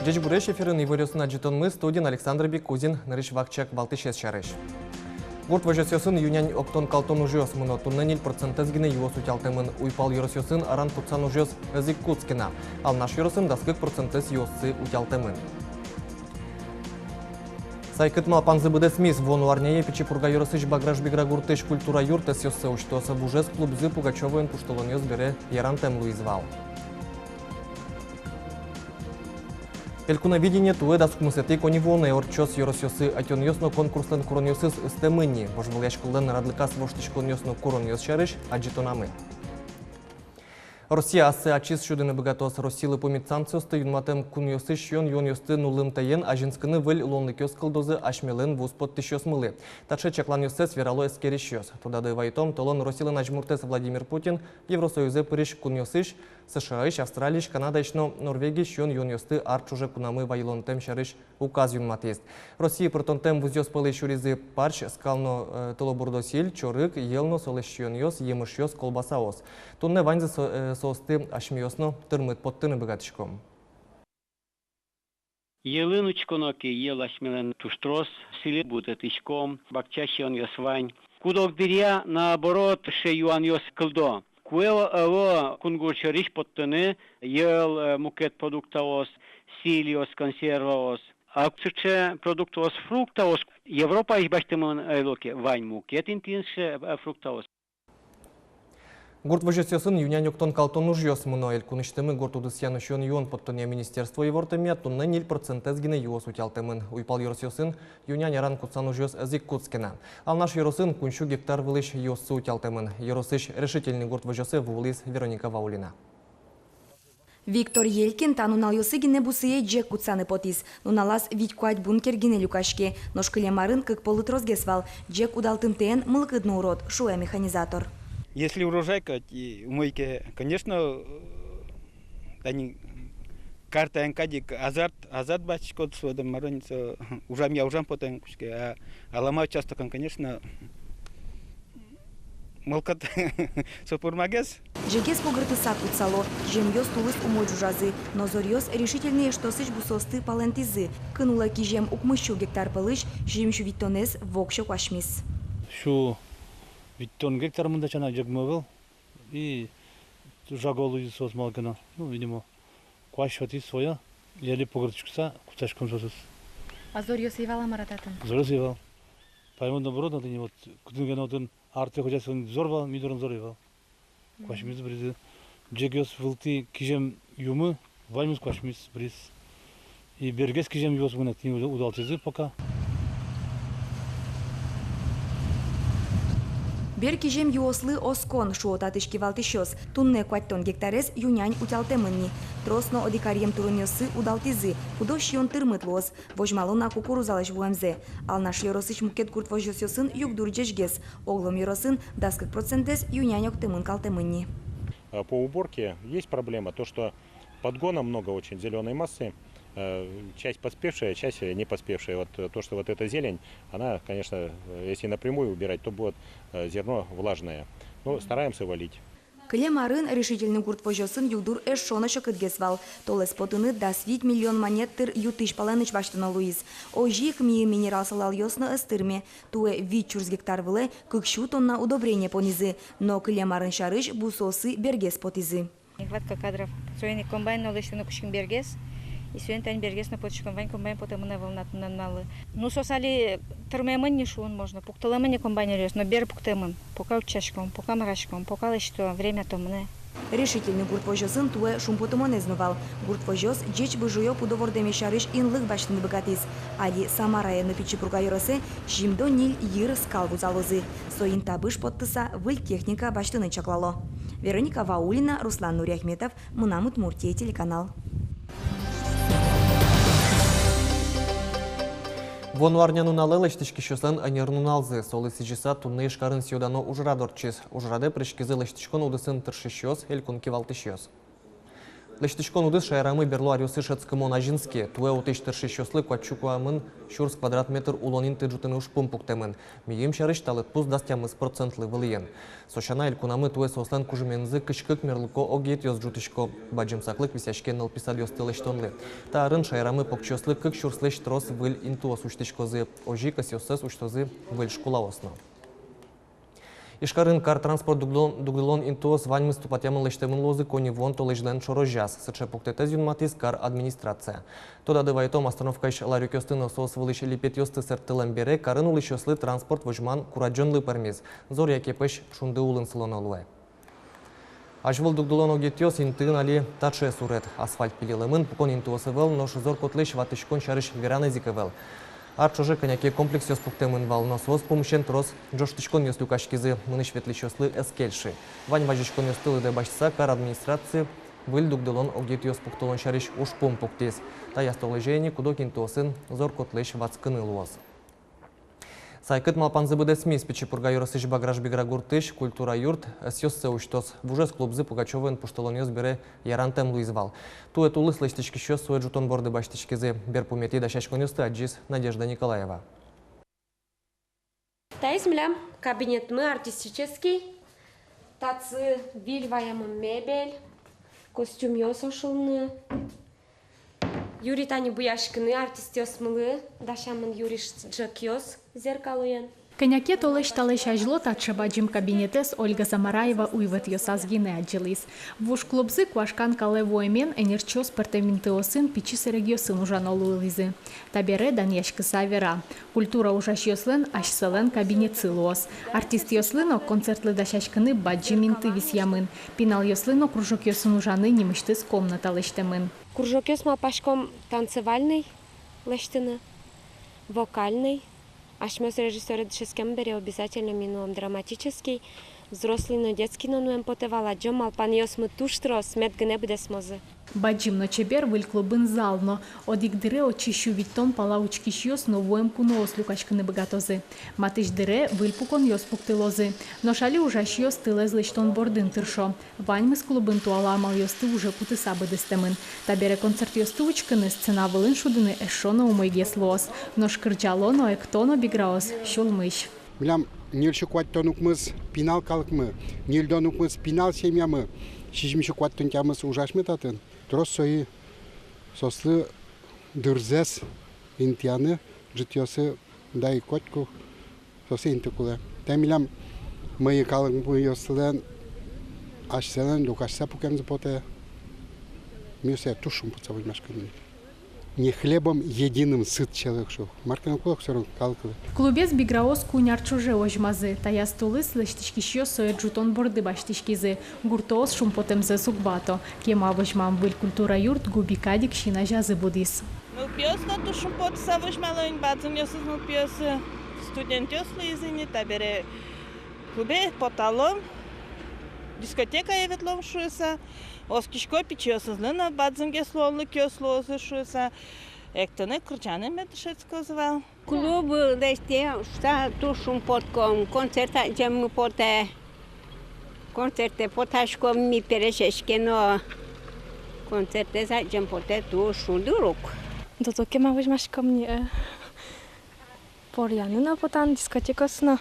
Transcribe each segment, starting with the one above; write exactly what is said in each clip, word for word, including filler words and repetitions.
Ӟечбуресь! Эфирын «Иворъёсын» адӟытонмы, студиын Александр Бекузин. Нырысь вакчияк валтӥсез сярысь. Гурт возёсъёсын ю-нянь октон-калтон ужъёс мыно. Туннэ ниль процентэз гинэ юос утялтэмын. Уйпал ёросъёсын аран-кутсан ужъёс ӧз ик кутске на. Алнаш ёросын дас кык процентэз юоссы утялтэмын. Сайкыт малпанзы быдэсмиз. Вуоно арняе Пичи Пурга ёросысь Баграш-Бигра гуртысь культура юрт ӧсъёссэ усьтоз. Вужез клубзы Пугачёвоен пуштылонъёс бере ярантэм луиз вал. «Элькуновидение» туэ дас укмысэтӥ коньывуонэ ортчоз. Ёросъёсы ӧтёнъёс но конкурслэн куронъёсыз ыстэмын ни. Вожвылъяськонлэн радлыказ воштӥськонъёс но куронъёс сярысь адӟытонамы. Россия ассэ ачиз сюдыны быгатоз. Россилы пумит санкциосты юнматэм кунъёсысь сиён-юонъёсты нуллымтэен азинскыны выль луонлыкъёс кылдозы асьмелэн вуз поттӥсьёсмылы. Таӵе чакланъёссэс верало эскерисьёс. Тодады вайытом, толон Россилэн азьмуртэз Владимир Путин Евросоюзэ пырись кунъёсысь, США-ысь, Австралиысь, Канадаысь но Норвегиысь сиён-юонъёсты ар ӵоже кунамы вайылонтэм сярысь указ юнматӥз. Россие пыртонтэм вузъёс пӧлы сюризы парсь, скал но, э, тылобурдо сӥль, чорыг, йӧл но солэсь сиёнъёс, емышъёс, колбасаос. Туннэ ваньзы со-, э, соосты асьмеос но тырмыт поттыны быгатӥськом. Йӧлын учконо ке, йӧл асьмелэн туж трос, сӥльы будэтӥськом, бакча сиёнъёс вань. Куд-ог дыръя, наоборот, сыӵе юанъёс кылдо. Куэ-о ӧвӧл кунгож сьӧрысь поттыны йӧл, э, мукет продуктаос, сӥльёс, консерваос. А сыӵе продуктаос, фруктаос Европаысь басьтэмын ӧвӧл ке, вань мукет интыын сыӵе, э, фруктаос. Гурт возёсъёсын ю-нянь октон-калтон ужъёс мыно. Элькунысьтымы гурт удысъя но сиён-юон поттонъя министерство ивортэмъя, туннэ ниль процентэз гинэ юос утялтэмын. Уйпал ёросъёсын ю-нянь аран-кутсан ужъёс ӧз ик кутске на. Алнаш ёросын куинь сю гектар вылысь юоссы утялтэмын. Ёросысь «Решительный» гурт возёсэ вуылӥз Вероника Ваулина. Виктор Елькин та нуналъёсы гинэ бусые ӟег кутсаны потӥз. Нуналаз вить-куать бункер гинэ люкаське. Нош кылем арын кык полы тросгес вал. Ӟег удалтымтэен мылкыд но урод, шуэ механизатор. Если урожай кадь и умой ке, конечно, э, тани картаен кадь ик азарт, азарт басьтӥськод, шуод, мар-о ни со, ужамъя ужам потэ кутске, а, а лама участокын, конечно, мылкыд со пӧрмагес. Ӟегез погыртыса кутсало, киземъёс тулыс умой ӝужазы, но зоръёс «Решительный» эштосысь бусыосты палэнтӥзы. Кын улэ кизем укмыс сю гектар пӧлысь сизьым сю витьтонэз воксё куасьмиз. Сю витьтон гектар мында чана ӟегмы ӧвӧл. И жаго луизы соос малы ке но. Ну, видимо, куазь сётӥз свое, али погыртӥськыса кутсаськом соосыз. А зоръёс ӧй вал-а, мар-а, татын? Зоръёс ӧй вал. Паймон но быро но тӥни, вот, кытын ке но отын артэ хозяйствоын зор вал, ми дорын зор ӧй вал. Куасьмиз, быризы. Ӟегъёс вылтӥ кизем юмы, ваньмыз куасьмиз, быриз. И бергес кизем юос мынэ, тӥни уд-, удалтӥзы пока. Бер кизем юослы оскон, шуо татысь кивалтӥсьёс. Туннэ куатьтон гектарез ю-нянь утялтэмын ни. Трос но одӥг аръем турынъёссы удалтӥзы, кудо сиён тырмыт луоз. Возьмало на кукурузалэсь вуэмзэ. Алнаш ёросысь мукет гурт возёсъёсын югдур ӟечгес. Оглом ёросын дас кык процентэз ю-нянь октэмын-калтэмын ни. А по уборке есть проблема, то, что подгона много очень зелёной массы, э, часть поспевшая, часть, э, не поспевшая. Вот, э, то, что вот эта зелень, она, конечно, э, если напрямую убирать, то будет, э, зерно влажное. Но стараемся валить. Кылем арын «Решительный» гурт возёсын югдур эшшо но секытгес вал. Толэз потыны дас вить миллион манет тыр ю-тысь палэнысь басьтоно луиз. Озьы ик миым минерал салалъёс но ӧз тырме. Туэ вить сюрс гектар вылэ кык сю тонна удобрение понӥзы. Но кылем арын сярысь бусыосы бергес потӥзы. Нехватка кадров. Соин ик комбайн но лэсьтыны кутским бергес. И соин тани бергес но потӥськом, вань комбайн потэмын ӧвӧл на туннэ нуналлы. Ну, соос али тырмемын ни, шуыны можно, пуктылэмын ни комбайнеръёс, но бер пуктэмын. Пока утчаськом, пока мыраськом, пока лэсьто, время-то мынэ. «Решительный» гурт возёсын туэ шумпотымонэз но вал. Гурт возёс ӟеч выжыё пудо вордэмез сярысь инлык басьтыны быгатӥз. Али Самарае но Пичи Пурга ёросэ сизьымдон ньыль йыр скал вузалозы. Соин табыш поттыса выль техника басьтыны чаклало. Вероника Ваулина, Руслан Нуриахметов, «Мынам Удмуртие» телеканал. Вуоно арня нуналэ лэсьтӥськисьёслэн ӧнер нуналзы. Солы сӥзьыса туннэ Ижкарын сӥё-дано ужрад ортчиз. Ужрадэ пыриськизы лэсьтӥськон удысын тыршисьёс, элькун кивалтӥсьёс. Лэсьтӥськон удыс шаерамы берло аръёсы шӧдскымон азинске. Туэ отысь тыршисьёслы куать сю куамын сюрс квадрат метр улон инты ӝутыны ужпум пуктэмын. Миым сярысь та лыдпус дас тямыс процентлы вылӥын. Со сяна, элькунамы туэ соослэн кужыменызы кызь кык мерлыко огетъёс ӝутӥсько. Бадӟым саклык висъяське нылпи садъёсты лэсьтонлы. Та арын шаерамы покчиослы кык сюрслэсь трос выль интыос усьтӥськозы. Озьы ик ӧсъёссэс усьтозы выль школаос но. Ижкарын кар транспорт дугдылон, дугдылон интыос ваньмыз тупатъямын-лэсьтэмын луозы коньывуон толэзьлэн ӵорозяз. Сыӵе пуктэтэз юнматӥз кар администрация. Тодады вайытом, остановкаысь ларёкъёсты но соос вылысь липетъёсты сэрттылэм бере карын улӥсьёслы транспорт возьман курадӟонлы пӧрмиз. Зор яке пӧсь шунды улын сылоно луэ. Азьвыл дугдылон огетъёс интыын али таӵе сурет. Асфальт пилилэмын, пукон интыос ӧвӧл, нош зор-котлэсь ватӥськон сярысь веранэз ик ӧвӧл. Ар ӵоже кӧня ке комплексъёс пуктэмын вал, но соос пумысен трос ӝожтӥськонъёс люкаськизы, мынӥсь-ветлӥсьёслы ӧз кельшы. Вань вазиськонъёсты лыдэ басьтыса, кар администраци выль дугдылон огетъёс пуктылон сярысь ужпум пуктӥз. Таяз толэзе ини куд-ог интыосын зор-котлэсь ватскыны луоз. Сайкыт малпанзы быдэсмиз. Пичи Пурга ёросысь Баграш-Бигра гуртысь культура юрт ӧсъёссэ усьтоз. Вужез клубзы Пугачёвоын пуштылонъёс бере ярантэм луиз вал. Туэ тулыс лэсьтӥськисьёс сое ӝутон борды басьтӥськизы. Берпуметӥ дасяськонъёсты адӟиз Надежда Николаева. Таиз милям кабинетмы артистический. Татчы выль ваемын мебель, костюмъёс ошылыны. Юри тани буяськыны артистъёсмылы дасямын юри ш-, ӝӧкъёс зеркалоен. Кӧня ке толэзь талэсь азьло таӵе бадӟым кабинетэз Ольга Замараева уйвӧтъёсаз гинэ адӟылӥз. Вуж клубзы куашкан калэ вуэмен, ӧнерчиос пӧртэм интыосын, пичи сэрегъёсын ужано луылӥзы. Табере данъяськыса вера: культура ужасьёслэн асьсэлэн кабинетсы луоз. Артистъёслы но концертлы дасяськыны бадӟым инты висъямын. Пиналъёслы но кружокъёсын ужаны нимысьтыз комната лэсьтэмын. Кружокъёс малпаськом танцевальный лэсьтыны, вокальный. Асьмеос режиссёръя дышетскем бере обязательно ми нуом драматический, взрослый но детский но нуэм потэ вал, адӟом, малпанъёсмы туж трос, мед гинэ быдэсмозы. Бадӟым но чебер выль клубын зал но. Одӥг дыре отчы сю витьтон пала учкисьёс но вуэм куноос люкаськыны быгатозы. Матысь дыре выль пуконъёс пуктылозы. Нош али ужасьёс тылэз лэсьтон бордын тыршо. Ваньмыз клубын туала амалъёсты уже кутыса быдэстэмын. Табере концертъёсты учкыны, сцена вылын шудыны эшшо но умойгес луоз. Нош кырӟало но, экто но Биграос сюлмысь. Милям ньыль сю куатьтон укмыс пинал калыкмы, ньыльдон укмыс пинал семьямы, сизьым сю куатьтон тямыс ужасьмы татын. Трос сои соослы дырзэс интыяны ӝытъёсы, да и котьку соослы инты кулэ. Та милям мӧйы калыкмыослэн асьсэлэн люкаськыса пукемзы потэ. Ми сое туж шумпотыса возьмаськом ни. Не хлебом единым сыт человек, шуо. Мар ке но кулэ ик сорок калыклы. Клубез Биграос куинь ар ӵоже возьмазы. Таяз тулыс лэсьтӥськисьёс сое ӝутон борды басьтӥськизы. Гуртоос шумпотэмзэс уг вато. Кема возьмам выль культура юрт губи кадь ик син азязы будӥз. Нылпиос но туж шумпотыса возьмало ини, бадӟымъёсыз нылпиосы, студентъёс луизы ини, табере клубе поталом, дискотекае ветлом шуыса, оскисько, пичиосызлы но бадӟымгес луонлыкъёс луозы шуыса, эктыны, кырӟаны мед дышетскозы вал. Клуб лэсьтэм шуыса туж шумпотӥськом, концерт адӟеммы потэ. Концертэ потаськом ми, пересеське но. Концертэз адӟем потэ туж шулдыр ук. Дутуке ма возьмаськом ни, э, поръяны но потан, дискотекаос но,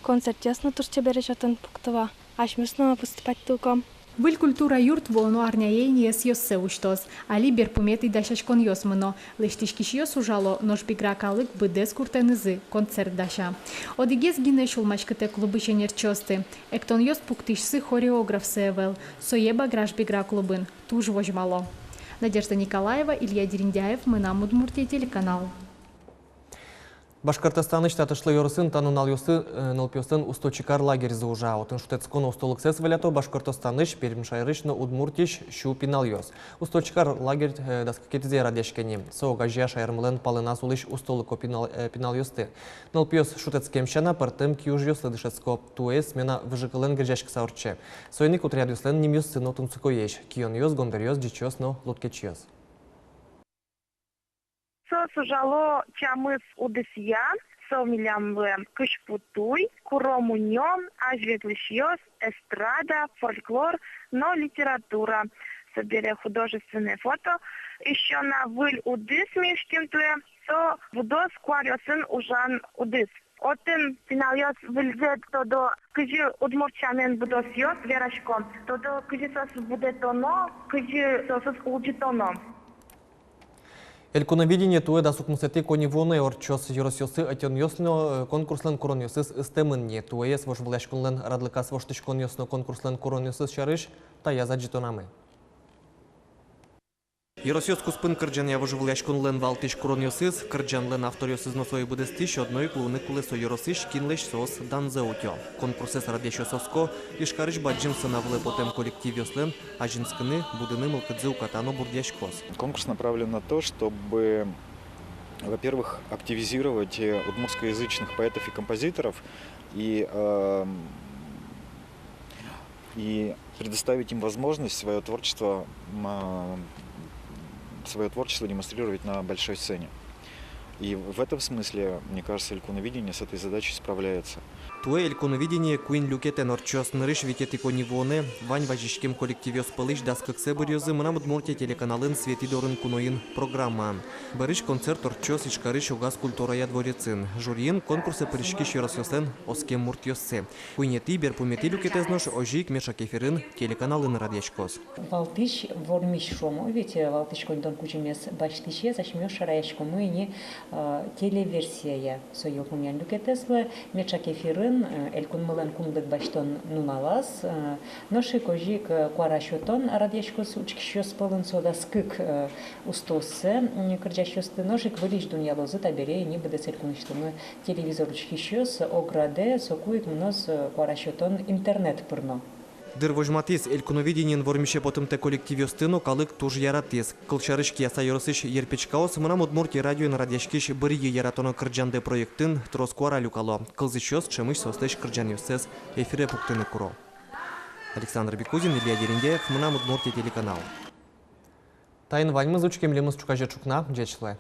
концертъёс но туж чебересь отын пуктыло. Асьмеос но выступать кариськом. Выль культура юрт вуоно арняе ини ӧсъёссэ усьтоз. Али берпуметӥ дасяськонъёс мыно. Лэсьтӥськисьёс ужало, нош Бигра калык быдэс гуртэнызы концерт дася. Одӥгез гинэ сюлмаськытэ клубысь ӧнерчиосты: эктонъёс пуктӥсьсы, хореографсы ӧвӧл. Сое Баграш-Бигра клубын туж возьмало. Надежда Николаева, Илья Дерендяев, «Мынам Удмуртие» телеканал. Башкортостанысь Татышлы ёросын та нуналъёсы, э, нылпиослэн «Усточикар» лагерьзы ужа. Отын шутэтскон устолыксэс волято Башкортостанысь, Пермь шаерысь но Удмуртиысь сю пиналъёс. «Усточикар» лагерь, э, дас кыкетӥзэ радъяське ни. Со огазея шаермылэн палэназ улӥсь устолыко пинал-, э, пиналъёсты. Нылпиос шутэтскем сяна, пӧртэм киужъёслы дышетско. Туэ смена выжыкылэн герӟаськыса ортче. Соин ик отрядъёслэн нимъёссы но тунсыкоесь: кионъёс, гондыръёс, ӟичыос но лудкечъёс. Соос ужало тямыс удысъя. Со милям луэ кызьпу туй, куро-мунё, азьветлӥсьёс, эстрада, фольклор но литература. Табере художественное фото. Ещё на выль удыс ми ышким туэ. Со будос куаръёсын ужан удыс. Отын пиналъёс выльзэ тодо, кызьы удмурт сямен будосъёс верасько, тодо, кызьы соосыз будэтоно, кызьы соосыз улӟытоно. «Элькуновидение» туэ дас укмысэтӥ коньывуонэ ортчоз. Ёросъёсы ӧтёнъёс но, э, конкурслэн куронъёсыз ыстэмын ни. Туэез вожвылъяськонлэн радлыказ воштӥськонъёс но конкурслэн куронъёсыз сярысь таяз адӟытонамы. Ёросъёс куспын кырӟанъя вожвылъяськонлэн валтӥсь куронъёсыз, кырӟанлэн авторъёсыз но сое быдэстӥсь одно ик луыны кулэ со ёросысь, кинлэсь соос данзэ утё. Конкурсэз радъясьёс оско: Ижкарысь бадӟым сцена вылэ потэм коллективъёслэн азинскыны, будыны мылкыдзы уката но бурдъяськоз. Конкурс направлен на то, чтобы, во-первых, активизировать, э, удмуртскоязычных поэтов и композиторов и, эм, и предоставить им возможность своё творчество, м, а, своё творчество демонстрировать на большой сцене. И в этом смысле, мне кажется, «Элькуновидение» с этой задачей справляется. Туэ «Элькуновидение» куинь люкетэн ортчоз. Нырысь витетӥ коньывуонэ вань вазиськем коллективъёс пӧлысь дас кыксэ быръёзы «Мынам Удмуртие» телеканалын Светӥ дорын куноын программаын. Бӧрысь концерт ортчоз Ижкарысь Огаз культурая дворецын. Жюриын конкурсэ пыриськись ёросъёслэн оскем муртъёссы. Куинетӥ, берпуметӥ люкетэз нош озьы ик меӵак эфирын, телеканалын радъяськоз. Валтӥсь вормись, шуом ведь, э, валтӥсь коньдон кузьымез басьтӥсез асьмеос шараяськомы ини, э, телеверсияя со йылпумъян люкетэзлы. Меӵак эфирын, э, Элькунмылэн кунлык басьтон нуналаз, э, нош ик озьы ик, э, куара сётон радъяськоз учкисьёс пӧлын, со дас кык, э, устооссэ, м, кырӟасьёсты, нош ик выльысь дунъялозы табере ини быдэс элькунысьтымы телевизор учкисьёс. Оградэ соку ик мыноз, э, куара сётон интернет пыр но. Дыр возьматӥз: «Элькуновидениын» вормисе потымтэ коллективъёсты но калык туж яратӥз. Кылсярысь, Кияса ёросысь «Ерпечкаос» «Мынам Удмуртие» радиоын радъяськись «Бырйы яратоно кырӟандэ» проектын трос куара люкало. Кылзӥсьёс ӵемысь соослэсь кырӟанъёссэс эфире пуктыны куро. Александр Бекузин, Илья Дерендяев, «Мынам Удмуртие» телеканал. Таин ваньмыз. Учке милемыз ӵуказе ӵукна. Ӟеч луэ.